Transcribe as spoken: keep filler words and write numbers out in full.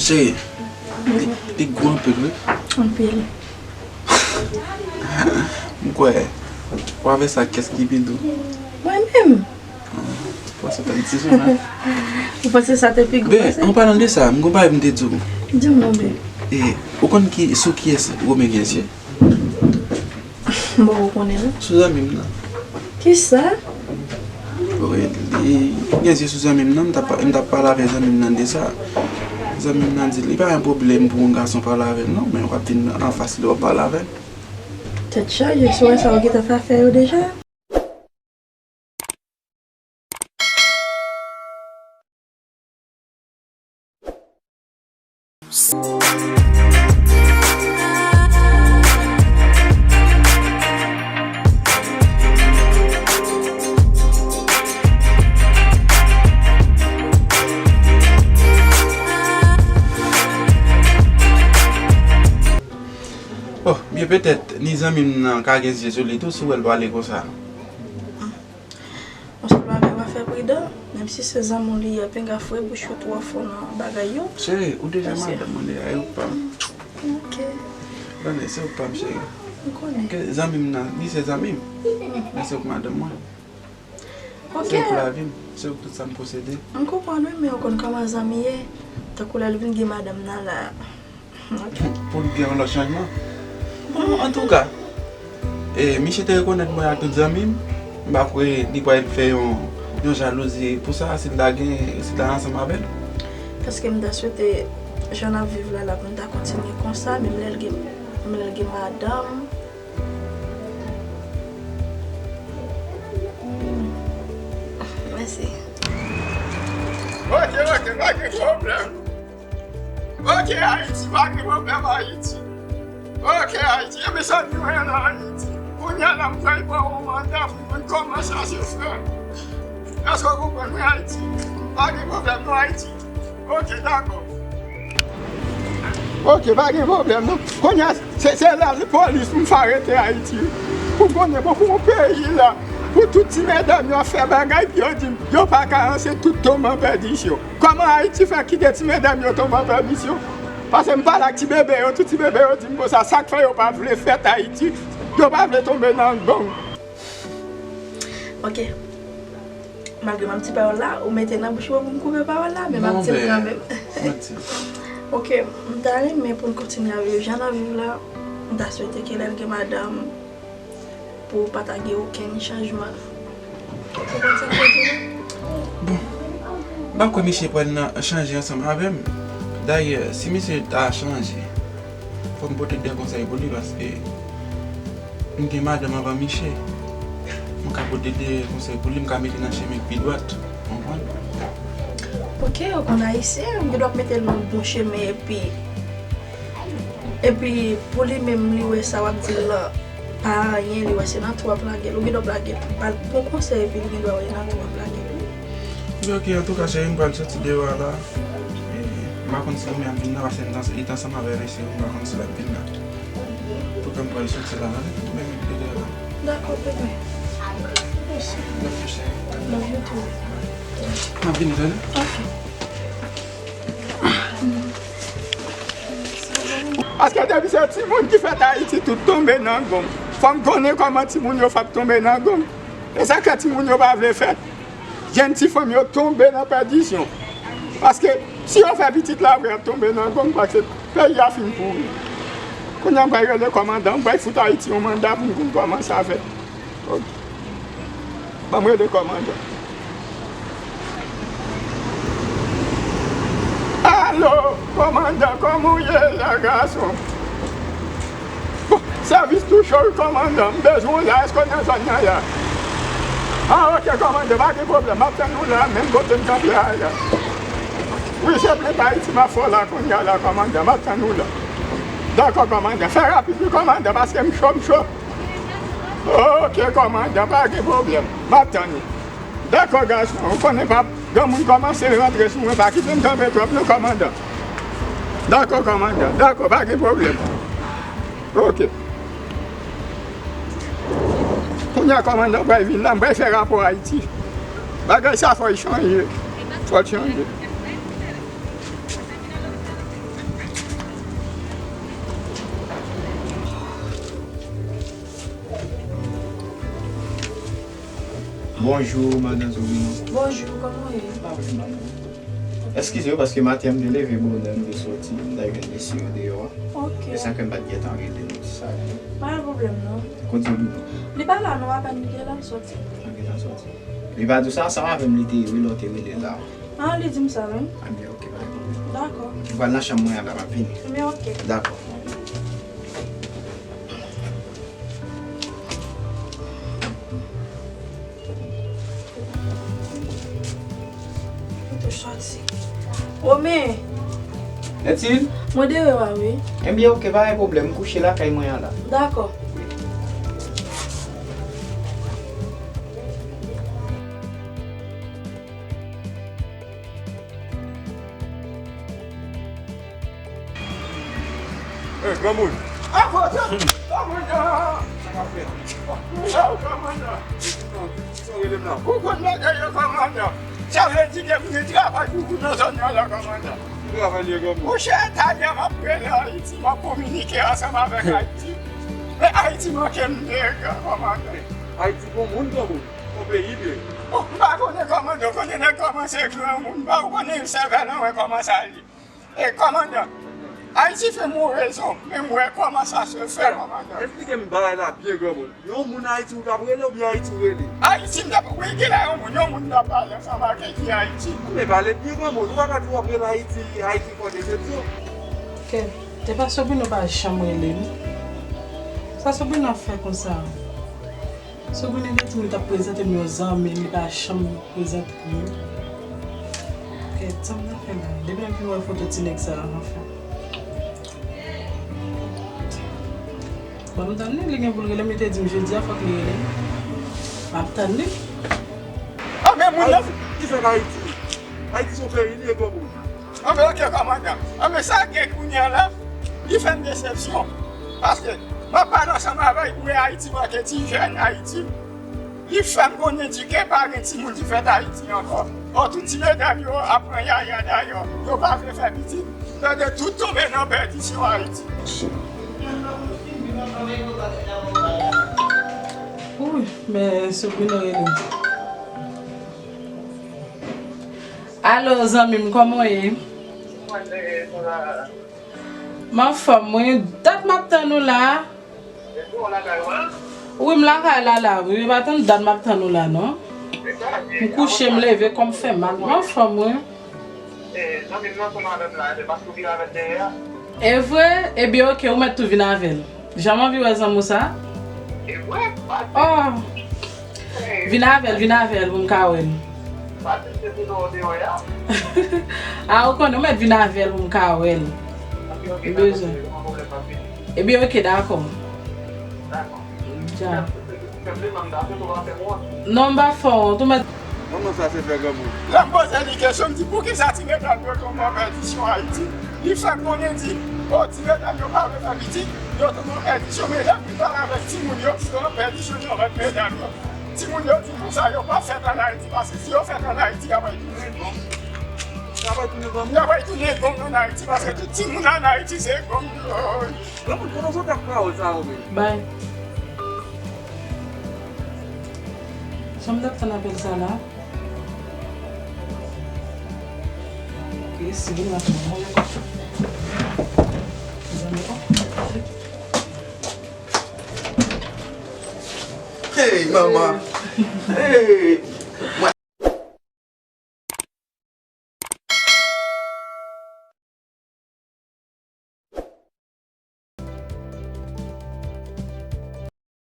Cheri, li, li gwo anpil, wi. Anpil. M kwè, w avè sa, kiyès ki pi dou? Mwen menm. Ah, ou panse sa te pi gwo pase? Ou panse sa te pi gwo pase? Ben, an palan de sa, m gon bagay m te di w. Di m non, ben. E, ou konn ki, sou kiyès Romen gen zye? M poko konnen non. Sou zanmi m nan. Kisa? Wi, li gen zye sou zanmi m nan, m t ap, m t ap pale avèk zanmi m nan de sa. Zanmi m nan di li pa gen pwoblèm pou yon gason pale avè l non, men w ap vin anfas li w ap pale avè l. Tèt chaje, si w wè sa w gentan fè fè yo deja. Bon, byen petèt, ni zanmi m nan ka gen zye sou li tou, si w wè l pale konsa. Yon sèl bagay, w a fè pridan, menm si se zanmi w li ye, pinga fouye bouch ou twò fon nan bagay yo. Cheri, ou deja madanm mwen deja, e ou pa m. Ok. Tande, se ou pa m, cheri. M konnen. Ke zanmi m nan, li se zanmi m. Men se ou k madanm mwen. Ok. Se ou k lavi m, se ou k tout sa m posede. M konprann wi, men ou konn kòman zanmi ye. Tankou lè l vin gen madanm nan la. Pou l gen yon lòt chanjman. Bon, antouka, e, misye te rekonèt mwen ak tout zanmi m. M pa kwè li pral fè yon, yon jalouzi pou sa, si l ta gen, si l ta ansanm avè l. Paske m ta swete, jan n ap viv la, la, pou n ta kontinye konsa, menm lè l gen, menm lè l gen madanm. Mèsi. Ok, ok, pa gen pwoblèm. Ok, Ayiti, pa gen pwoblèm, Ayiti. Ok, Ayiti, e mechan nou ye la, Ayiti. Kounye a la, m pral pran yon manda pou mwen kòmanse a se frè. Èske w konprann mwen, Ayiti? Pa gen pwoblèm, non, Ayiti. Ok, dakò. Ok, pa gen pwoblèm, non. Kounye a, se, se la, polis, m fa rete Ayiti. Pou konnen, bon, pou yon peyi la, pou tout ti medam yo ap fè bagay, pi yo di, yo pa ka ranse tout tonbe an pèdisyon. Kòman Ayiti fè kite ti medam yo tonbe an pèmisyon? Paske m pale ak ti bebe yo, tout ti bebe yo di m konsa, sa k fè yo pa vle fèt Ayiti, yo pa vle tonbe nan gang. Ok. Malgre m ap di pawòl la, ou mete nan bouch mwen pou m koupe pawòl la, men m ap di l kanmenm. Ok, m ta renmen pou n kontinye ap viv jan n ap viv la. M ta swete ke lè l gen madanm, pou pa ta gen okenn chanjman. Ou konprann sa m vle di la? Bon, m pa kwè misye pral nan chanje ansanm avè m. Dayè, si misye ta chanje, fò m pote de konsèy pou li, paske m gen madanm anvan misye. M ka pote de konsèy pou li, m ka mete nan chemen ki dwat. Ou konprann? Ok, ou konn ayisyen, ou gen dwa mete l nan bon chemen, epi Epi, pou li menm, li wè sa w ap di l lan pa anyen, li wè se nan twou w ap lage l. Ou gen dwa ap lage l, ba l bon konsèy, epi li gen dwa wè nan twou w ap lage l wi. Ebyen, ok, antouka, cheri, m pral soti deyò a la. E, m pa konn si ou menm ap vin nan, paske m t ansanm avè mesye yo, m pa konn si l ap vin la. Antouka, m pral soti la, ale, ou menm rete deyò a la. Dakò, bebe. Mèsi. Love you, cheri. Love you too. M ap vini, tande? Ok. Paske depi se timoun ki fèt Ayiti, tout tonbe nan gang. Fò m konnen kòman timoun yo fè ap tonbe nan gang. E sa k fè timoun yo pa vle fèt. Jèn ti fanm yo tonbe nan pèdisyon. Paske si yo fè pitit la vre, y ap tonbe nan gang, paske peyi a fin pouri. Kounye a, m pral rele kòmandan, m pral fout Ayiti yon manda pou m konn kòman sa fèt. Ok. Ban m rele kòmandan. Alo, kòmandan, kòman w ye la, gason? Bon, sèvis touche w, wi, kòmandan. M bezwen w la, èske w nan zòn nan la? Ah, ok, kòmandan, pa gen pwoblèm. M ap tann ou la, menm kote m kanpe a la. Wi, se plent Ayiti m ap fè w la kounye a la, kòmandan. M ap tann ou la. Dakò, kòmandan. Fè rapid, wi, kòmandan, paske m cho, m cho. Ok, kòmandan, pa gen pwoblèm. M ap tann ou. Dakò, gason, ou konnen pa, granmoun kòmanse rantre sou mwen, pa kite m kanpe twòp, non, kòmandan. Dakò, kòmandan, dakò, pa gen pwoblèm. Ok. Kounye a, kòmandan pral vin la, m pral fè rapò Ayiti. Bagay sa fò l chanje. Fò l chanje. Bonjou, madan Zobino. Bonjou, kòman w ye? Mwen pa byen, madan. Eskize m, paske maten an m te leve bonè, m te soti, m t al jwenn mesye yo deyò a. Ok. E sa k fè m pa t gentan rele nou, sa vle. Pa gen pwoblèm, non. Kote Zobino? Li pa la, non, apèn li te la, l soti. Li gentan soti. Li pa di w sa ansanm avè m, li te ye wi, lè w te rele l la. Ah, li di m sa menm? Ah, byen, ok, pa gen pwoblèm. Dakò. M pral nan chanm mwen an la, m ap vini. Byen, ok. Dakò. Mwen tou soti. Romen! Nètil? Mwen deyò a, wi. Ebyen, ok, pa gen pwoblèm. M kouche lakay mwen an la. Dakò. Ey, granmoun! Avanse! Kòmandan! Sa k ap fèt? Yo, kòmandan! Kisa w rele m la? Ou konn bagay yo, kòmandan! Sa vle di ke m gen travay pou ou nan zòn nan la, kòmandan! Ki travay li ye, granmoun? Monchè, talè m ap rele Ayiti, m ap kominike ansanm avèk Ayiti. Men Ayiti manke m de gran, kòmandan. Ayiti gon moun, granmoun? Gon peyi, byen? Bon, m pa konnen, kòmandan, ou konnen nèg kòmanse granmoun, m pa konnen sèvèl an mwen kòman sa ye. E, kòmandan, Ayiti fè m yon rezon, men m wè kòman sa se fè, kòmandan. Esplike m bagay la byen, granmoun. Yon moun Ayiti ou t ap rele oubyen Ayiti ou rele? Ayiti m t ap, wi, genlè yon moun, yon moun m t ap pale ansanm ak li ki Ayiti. Men pale byen, granmoun. Ou pa ka di w ap rele Ayiti, Ayiti fò desepsyon. Kè, te pa Sobrino pa janm rele m. Sa Sobrino ap fè konsa? Sobrino te di m li t ap prezante m yon zanmi, li pa janm prezante m. Kèt, sa m ta fè la? Depi lè m fin wè foto ti nèg sa a, anfen. Bon, m tann li, li gen pou l rele m, li te di m jodi a fòk li rele m. M ap tann li. Ah, men moun nan. Ayiti, ki fè Ayiti? Ayiti se yon peyi, li ye granmoun. Anben, ok, kòmandan. Anben, sa gen kounye a la, li fè m desepsyon. Paske, m ap pale ansanm avè l, m wè Ayiti manke ti jèn Ayiti. Li fè m konnen di ke pa gen timoun ki fèt Ayiti ankò. Ò, tout ti medam yo ap pran yaya dayò. Yo pa vle fè pitit. Tande tout tonbe nan pèdisyon Ayiti. Wi, men Sobrino rele m. Alo, zanmi m, kòman w ye? Mwen anfòm, wi. Dat m ap tann ou la. Wi, m lakay la, la, wi. Yo pa tann dat m ap tann ou la, non. M kouche, m leve, kò m fè mal. Mwen anfòm, wi. E vre? Ebyen, ok, ou mèt tou vin avè l. Jan m anvi wè zanmi w sa. Oh! Vin avè l, vin avè l pou m ka wè l. A, ou konnen, ou mèt vin avè l pou m ka wè l. M bezwen. Ebyen, ok, dakò. Dja. Non, m pa fè w wont, ou mèt. Manman sa se fè granmoun. Lè m poze li kesyon, m di, poukisa ti medam yo tonbe an pèdisyon Ayiti? Li fè m konnen di, o, ti medam yo pa vle fè pitit, yo tonbe an pèdisyon, men lè m vin pale avèk timoun yo, yo an pèdisyon, yo avèk medam yo. Timoun yo di konsa, yo pa fèt ann Ayiti, paske si yo fèt ann Ayiti, y ap tounen gang. Y ap tounen gang? Y ap tounen gang ann Ayiti, paske tout timoun ann Ayiti se gang yo ye. Granmoun, kote w sot ap pawòl sa yo menm? Bay. Jan m t ap tann apèl sa la. Ok, si vin ap mwen. Zanmi, oh. Hey, manman. Hey. Mwen